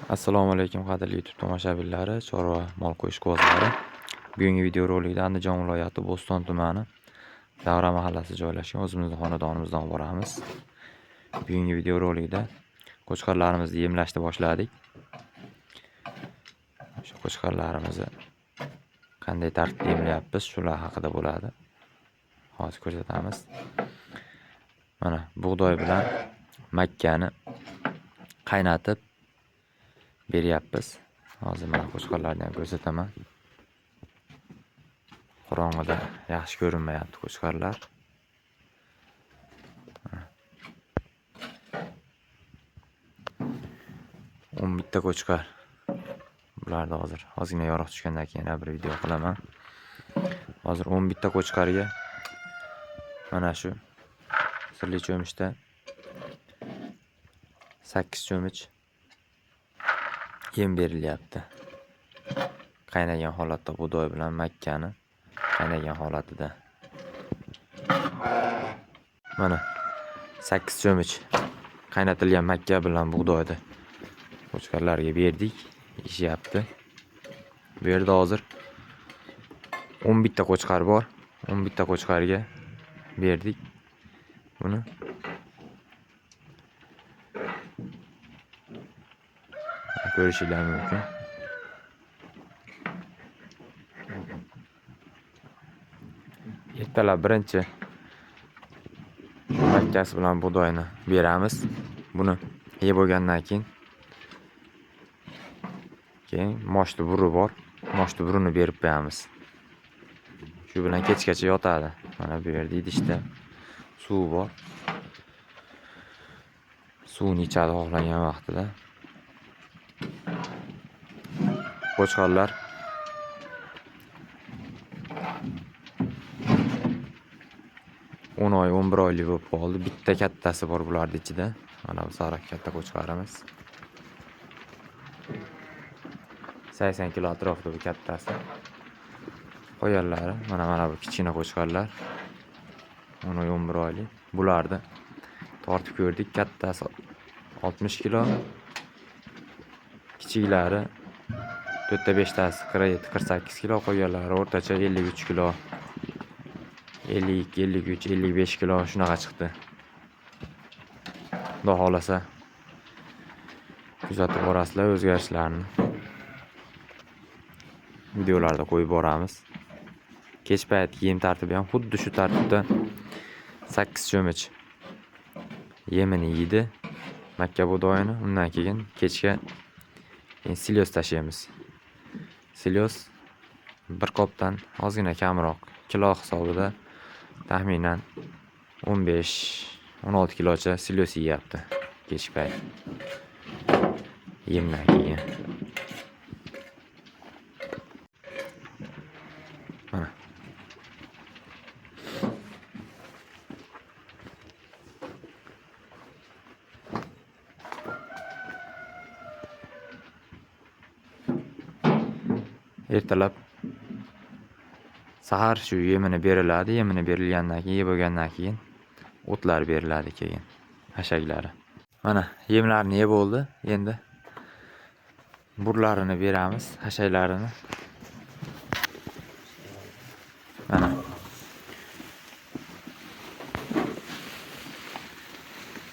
Assalomu alaykum qadrli YouTube tomoshabinlari, chorva mol qo'yish quvozlari. Bugungi videorolikda Andijon viloyati Bo'ston tumani Davra mahallasi joylashgan o'zimizning xonadonimizdan boramiz. Bugungi videorolikda qo'chqorlarimizni yemlashni boshladik. O'sha qo'chqorlarimizni qanday tartibda yemlayapmiz, shular haqida bo'ladi. Hozir ko'rsatamiz. Mana bug'doy bilan makkani qaynatib beryapmiz. Hozir mana qo'chqorlarni ham ko'rsataman. Qorong'ida yaxshi ko'rinmayapti qo'chqorlar. O'n bitta qo'chqor. Bularni hozir ozgina yorug' tushgandan keyin yana bir video qilaman. Hozir 11 ta qo'chqorga mana shu sirli cho'michda 8 cho'mich yem berilyapti. Qaynagan holatda bug'doy bilan makkani qaynagan holatida. Mana 8 cho'mich qaynatilgan makka bilan bug'doyni qo'chqorlarga berdik, yeyishyapti. Bu yerda hozir 11 ta qo'chqor bor. 11 ta qo'chqorga berdik buni. Ko'rishinglar mumkin. Ertalab birinchi makkasi bilan bug'doyni beramiz. Buni yeb bo'lgandan keyin moshli buri bor. Moshli burini berib qo'yamiz. Shu bilan kechgacha yotadi. Mana bu yerda idishda suv bor. Suvni ichadi xohlagan vaqtida. Qo'chqorlar 10 oy, 11 oylik bo'lib qoldi. Bitta kattasi bor bularning ichida. Mana bu sariq katta qo'chqorimiz. 80 kilo atrofida bu kattasi. Qolganlari mana bu kichkina qo'chqorlar. 10 oy, 11 oylik. Bularni tortib ko'rdik. Kattasi 60 kilo. Kichiklari 4ta 5tasi 47, 48 kilo, qolganlari o'rtacha 53 kilo. 52, 53, 55 kilo shunaqa chiqdi. Xudo xohlasa kuzatib borasizlar o'zgarishlarni. Videolarda qo'yib boramiz. Kech paytki yem tartibi ham xuddi shu tartibda 8 cho'mich yemini yeydi makka bug'doyini. Undan keyin kechga silyos tashlaymiz. Silyos bir qopdan ozgina kamroq, kilo hisobida taxminan 15-16 kilocha silyos yeyapti kechki payt yemdan keyin. Mana. Ertalab sahar shu yemini beriladi. Yemini berilgandan keyin, yeb bo'lgandan keyin o'tlar beriladi keyin hashaklari. Mana yemlarni yeb bo'ldi. Endi burlarini beramiz, hashaklarini. Mana.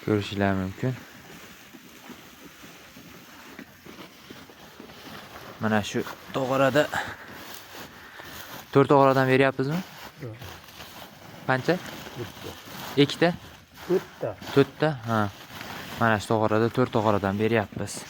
Ko'rishinglar mumkin. Mana shu tog'orada 4 tog'oradan beryapmizmi? Yo'q. Qancha? Ikkita? To'rtta. 4ta? Ha. Mana shu tog'orada 4 tog'oradan beryapmiz.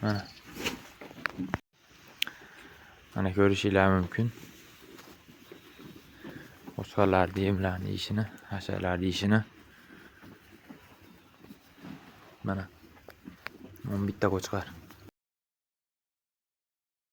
Mana. Mana ko'rishinglar mumkin. Qo'chqorlarni yemlarni yeyishini, hashalarni yeyishini. Mana 11 ta qo'chqor.